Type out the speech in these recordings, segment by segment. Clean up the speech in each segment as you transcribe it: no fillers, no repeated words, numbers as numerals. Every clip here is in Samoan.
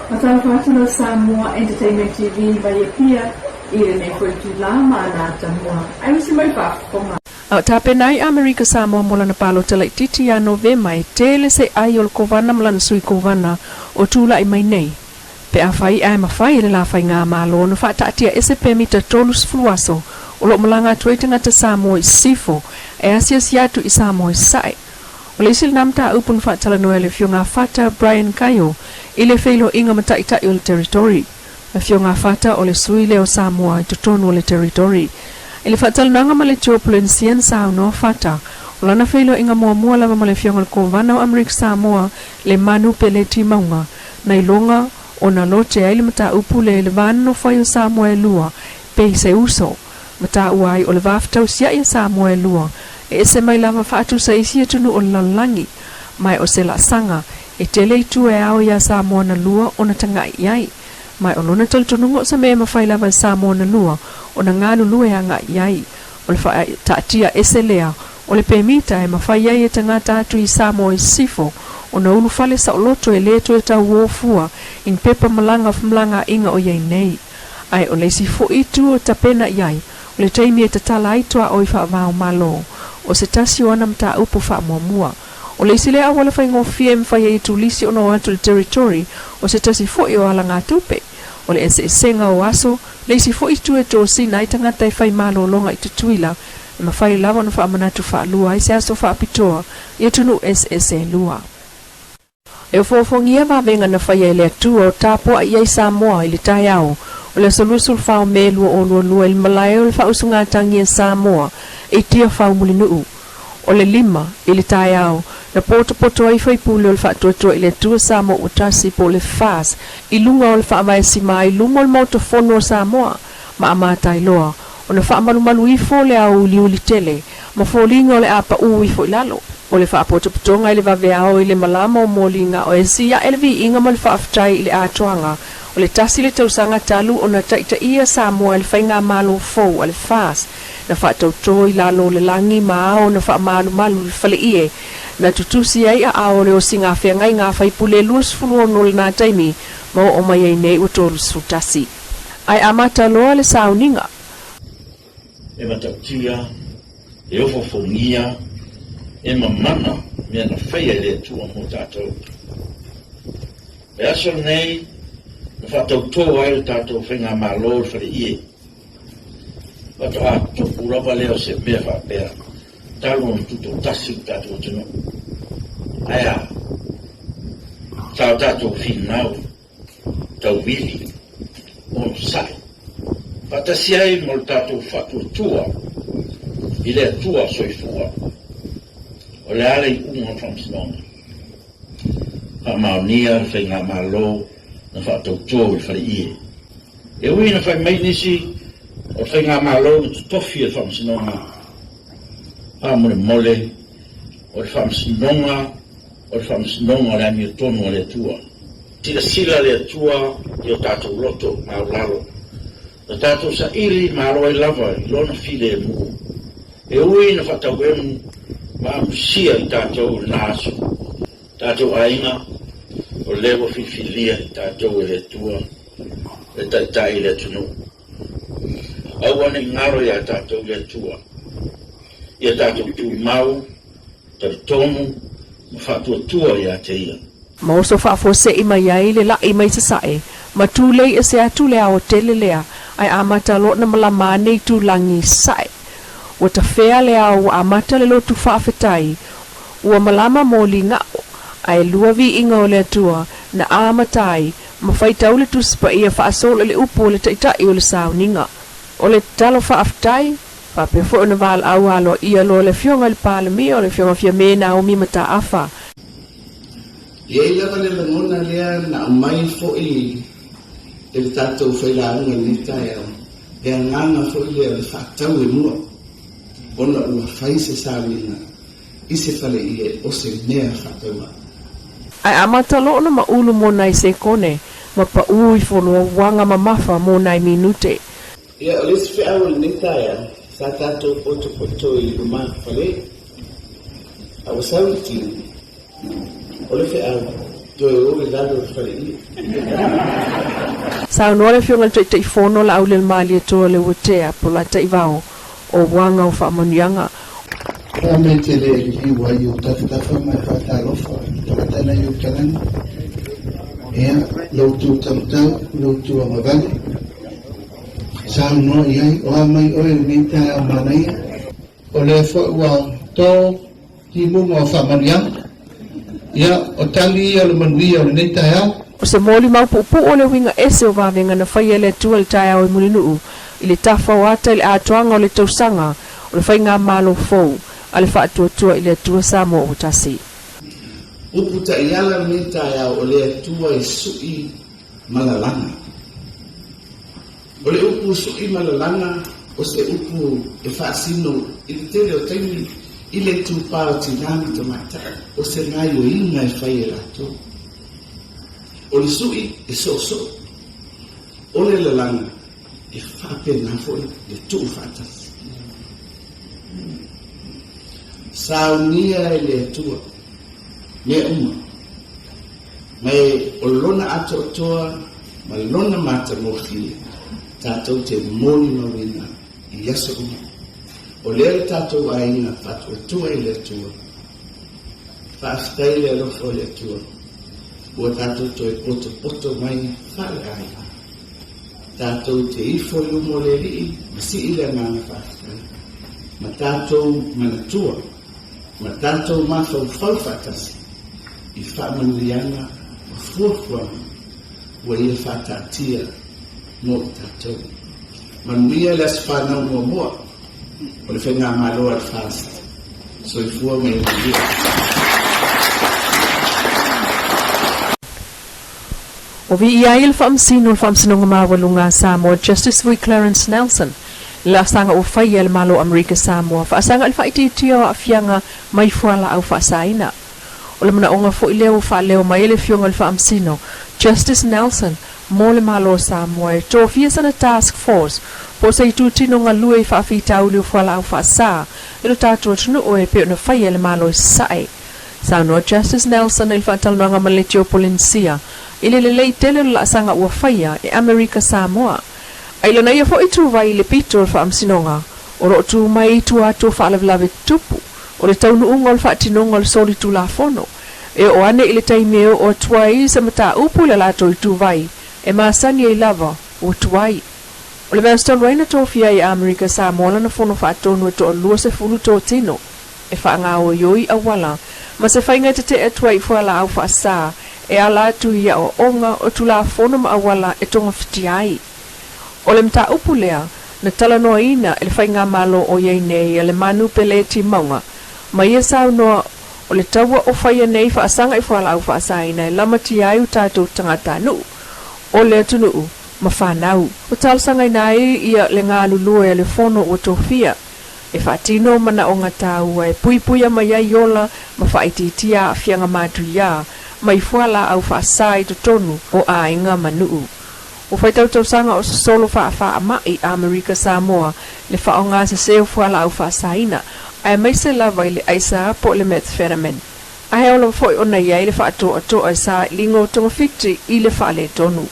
Faatalofa atu lau Samoa Entertainment TV mai Apia i lenei foi itula ma ana atamua aemaise mai faafofoga. A o tapena ai Amerika Samoa mo lana palota laitiiti ia Novema e tele se ai o le Kovana ma lana Sui Kovana o tulai mai nei. Pe afai ae mafai e le la faigamalo ona faataatia ese pemita 30 aso o lo o malaga atu ai tagata Samoa i sisifo e asiasi atu i Samoa i sasae. O le isi lena mataupu na faatalanoa e le Afioga Fata Brian Kaio i le feiloaiga ma Taitai o le Territory. Afioga Fata o le sui lea o Samoa i totonu o le Territory. I le faatalanoaga ma le Joe Polensian saunoa Fata, o lana feiloaiga muamua lava ma le Afioga i le Kovana o Amerika Samoa le Manu Peleti Mauga na iloga ona lote ai le mataupu lea i le va nonofo ai o Samoa e lua pei se uso. Ma taua ai o le va fetausia'i a Samoa e lua e ese mai lava faatusa i isi atunuu o le lalolagi, ma o se laasaga e tele itu e ao iā Samoa na lua ona taga'i i ai. Ma o lona talitonuga o se mea e mafai lava e Samoa na lua ona galulue aga'i i ai. O le faataatia ese lea o le pemita e mafai ai e tagata atu i Samoa i sisifo ona ulufale saoloto e lē toe tauō fua i ni pepa malaga o femalagaaiga o i ai nei. Ae o le isi foi itu o tapena i ai, o le taimi e tatala ai tuaoi faava-o-Malo, o se tasi o ana mataupu faamuamua. O le isi lea auala faigofie e mafai ai e turisi ona o atu i le Territory, o se tasi foi o alagatupe. O le eseesega o aso, le isi foi itu e tosina ai tagata e fai malologa i Tutuila, e mafai lava ona faamanatu faalua ai se aso faapitoa i atunuu eseese e lua. E ofoofogia vavega na faia e le Atua o tapua'i ai Samoa i le taeao o le aso 24 o Me 2022 i le malae o le Faausugatagi a Samoa i Tiafau Mulinuu. O le 5 i le taeao na potopoto ai faipule o le Faatuatua i le Atua Samoa Ua Tasi po o le FAS i luga o le faavae sima i luma o le Maota Fono o Samoa ma amata ai loa ona faamalumalu ifo le aoiliuli tele ma foliga o le a paʻū ifo i lalo. O le faapotopotoga i le vaveao i le malama o moliga o e siaʻe le viiga ma le faafetai i le atoaga o le tasi le tausaga talu ona taitaia Samoa i le faigamalo fou a le FAS na faatautō i lalo o le lagi ma ao na faamalumalu i le faleie na tutusi ai aao o le osiga feagaiga a faipule 26 o lena taimi ma oo mai ai nei ua 31. Ae amata loa le sauniga. E matautia, e ofoofogia, e mamana mea na faia e le Atua mo tatou. Le aso lenei na faatautō ai le tatou faigamalo i le faleie. Faatoa tupu lava lea o se mea faapea talu ona tutoatasi le tatou atunuu. Ae a? Sa o tatou finau tauivi, onosai, faatasi ai ma lo tatou faatuatua i le Atua soifua. O le a le iuga o le faamasinoga? Faamaonia le faigamalo na faatautō i le faleie. E ui ina fai mai nisi o le faigamalo na totofi e le faamasinoga, faamolemole o le faamasinoga o le faamasinoga o le amiotonu a le Atua. Silasila le Atua i o tatou loto maualalo, na tatou saili malo ai lava i Lona filemu. E ui ina faatauemu ma amusia i tatou i lena aso, tatou aiga, o lea ua filifilia i tatou e le Atua e taitai i le atunuu. Aua ne i galo iā tatou le Atua, ia tatou tumau, talitonu ma faatuatua iā te Ia. Ma oso faafuase'i mai ai le la'i mai sasae, ma tulei ese atu le aotele lea, ae amata loa ona malama ane i tūlagi i sasae. Ua tafea le ao ua amata le lotu faafetai, ua malama moli ga'o, ae lua viiga o le Atua na amata ai ma faitau le Tusi Paia faasolo i le upu o le Taitai o le sauniga. O le tatalo faafetai, faapea foi ona valaau aloaia loa le Afioga i le Palemia o le Afioga Fiame Naomi Mataafa. E i ai lava le lagona lea na aumai foi e le tatou failauga i lenei taeao, le agaga foi lea o le faatau e mua, ona ua fai se sauniga i se faleie o se mea faatauvaa. Ae amata loa ona maulu mo nai sekone, ma paʻū ifo loa uaga mamafa mo nai minute. Ia, o le isi feau o lenei taeao, sa tatou potopoto i lumafale, a ua sau le tino, o le feau. Toe o i lalo o le faleie. Saunoa le Afioga i le Taitaifono Laaulialemalietoa Leuatea Polataivao o Uaga o Faamanuiaga. O mea tele e liliu ai i ou tafatafa ma e faatalofa i tagata na i ou talani. Ia, lou tu taumatau, lou tu agavale, saunoa i ai, o a mai oe i lenei taeao manaia? O lea foi ua to timuga o faamanuiaga. Ia, o tali ia o le manuia o lenei taeao. O se molimau puupuu o le uiga ese o vavega na faia e le Atua i le taeao i Mulinuu i le tafa o ata i le atoaga o le tausaga o le faigamalo fou a le Faatuatua i le Atua Samoa ua Tasi. Upu taiala lenei taeao o le Atua e suʻi ma lalaga. O le upu suʻi ma lalaga o se upu e faasino i le tele o taimi i le itupa o tinā ma tamaitai, o se gaioiga e fai e latou. O le suʻi e soosoo, o le lalaga e faapena foi le tuu faatasi. Saunia e le Atua mea uma, ma e o Lona atoatoa ma Lona matagofie tatou te molimauina i aso uma. O lea le tatou aiga faatuatua i le Atua. Faafetai le alofa o le Atua ua tatou toe potopoto mai faaleaiga. Tatou te ifo i luma o le Alii ma sii le agaga faafetai, ma tatou manatua ma tatou mafaufau faatasi i faamanuiaga ma fuafuaga ua ia faataatia mo i tatou. Manuia le aso fanau muamua o le Faigamalo a le FAST. Soifua ma ia manuia. O viia ai le Faamasino o le Faamasinoga Maualuga a Samoa, Justice Vui Clarence Nelson, i le laasaga ua faia e le Malo o Amerika Samoa, faasaga i le faaitiitia o aafiaga mai fualaau faasaina. O le manaoga foi lea ua faaleo mai e le Afioga i le Faamasino, Justice Nelson, mo le Malo o Samoa e tofia sana task force po o se itutino galue i faafitauli o fualaau faasa i lo tatou atunuu e pei ona faia e le Malo i Sasae. Saunoa Justice Nelson i le faatalanoaga ma le Leitio Polenisia i le lelei tele o le laasaga ua faia e Amerika Samoa. A i lana ia foi ituvai i le pito o le Faamasinoga o lo o tu mai i tua atu o faalavelave tutupu o le taunuuga o le faatinoga o le solitulafono e oo ane i le taimi e oo atu ai se mataupu i le latou ituvai e masani ai lava ua tuai. O le vaiaso talu ai na tofia ai e Amerika Samoa lana fono faatonu e toalua sefulu totino e faagaoioi auala ma se faiga e tetee atu ai i fualaau faasa e ala atu i aoaoga o Tulafono ma auala e togafitia ai. O le mataupu lea na talanoaina e le faigamalo o i ai nei a le Manu Peleti Mauga ma ia saunoa o le taua o faia nei faasaga i fualaau faasaina e lamatia ai o tatou tagatanuu o le atunuu ma fanau. Ua talosagaina ai ia le galulue a le Fono ua tofia e faatino manaoga taua e puipuia mai ai ola ma faaitiitia aafiaga matuia mai fualaau faasa i totonu o aiga ma nuu. Ua faitau tausaga o sosolo faafaamai Amerika Samoa le faaaoga sese o fualaau faasaina, aemaise lava i le aisa po o le methamphetamine. Ae ao lava foi ona i ai le faatoatoa i sailiga o togafiti i le faaletonu.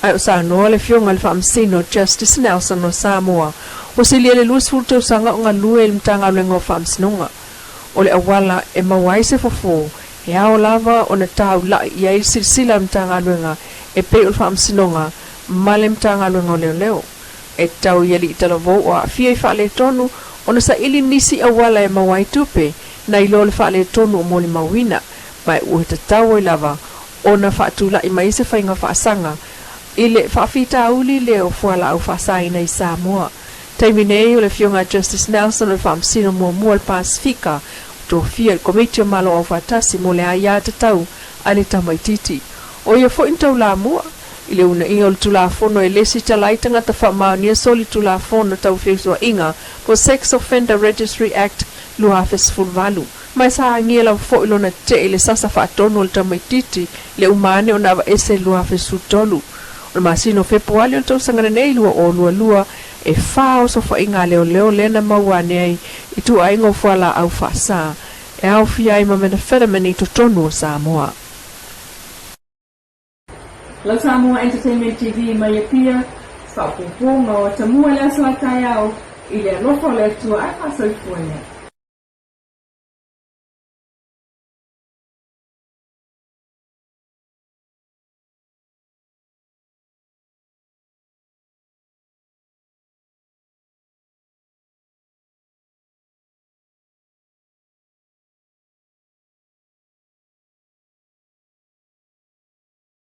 Ae o saunoa le Afioga i le Faamasino Justice Nelson o Samoa, ua silia le 20 tausaga o galue i le Matagaluega o Faamasinoga. O le auala e maua ai se fofo, e ao lava ona taulai i ai le silasila a le Matagaluega e pei o le Faamasinoga ma le Matagaluega o Leoleo. E tatau i alii talavou o aafia i faaletonu ona saili nisi auala e maua ai tupe nai lo le faaletonu o molimauina, ma e ua tatau ai lava ona faatulai mai se faiga faasaga i le faafitauli lea o fualaau faasaina i Samoa. Taimi nei o le Afioga ia Justice Nelson o le Faamasino muamua o le Pasefika ua tofia i le Komiti o Malo Aufaatasi mo le Aia Tatau a le Tamaitiiti. O ia foi na taulamua i le uunaia o le Tulafono e lesitala ai tagata faamaonia solitulafono tau feusuaiga po Sex Offender Registry Act 2018. Ma e sa agia lava foi lona tetee i le sasa faatonu o le tamaitiiti le uma ane ona aveese i le 2013. O le masina o Fepuali o le tausaga lenei 2022, e fa osofaiga a leoleo lea na maua ane ai i ituaiga o fualaau faasa e aofia ai ma methamphetamine i totonu o Samoa. Lau Samoa Entertainment TV mai Apia, faaopoopoga o atamua i le aso a taeao, i le alofa o le Atua ae faasoifua ia.